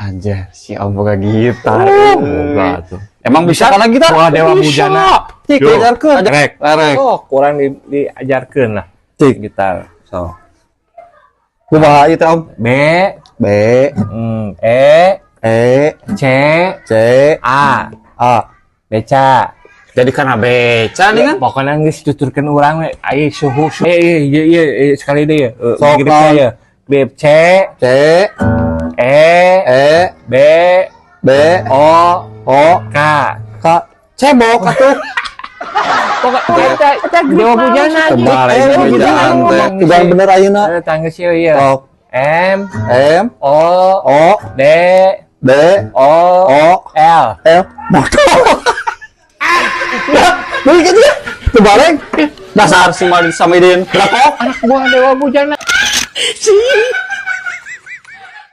Anjir, si Om boga gitar. Boga tuh. Emang bisa kana gitar? Wah, Dewa Bisa. Bujana. Cik, Yo. diajarkeun. Rek. Rek. Oh, kurang diajarkeun lah. Cik. Gitar. So. Kumaha ieu teh, Om? B, B, E, E, C, C, A, A. beca. Jadi kana beca nih kan? Pokoknya geus tuturkeun urang we, ai suhu suhu. Eh, iya iya iya iya, sekali deh ya. Eh, Sok, gitu naon? Ya. B, C, C, E, E, B, B, O, O, K. K. Cebok atuh. Pokoknya eta Dewa Bujana. Kebalik Eh, bejaan teh. Udah bener ayeuna. Eh, tangga sih iya. Sok. M, M, O, O, D, D, O, O, L. L. Motor. Ya, beli gitu ya. Terbalik. Dasar si Mali Samidin. Berapa? Anak buah Dewa Bujana.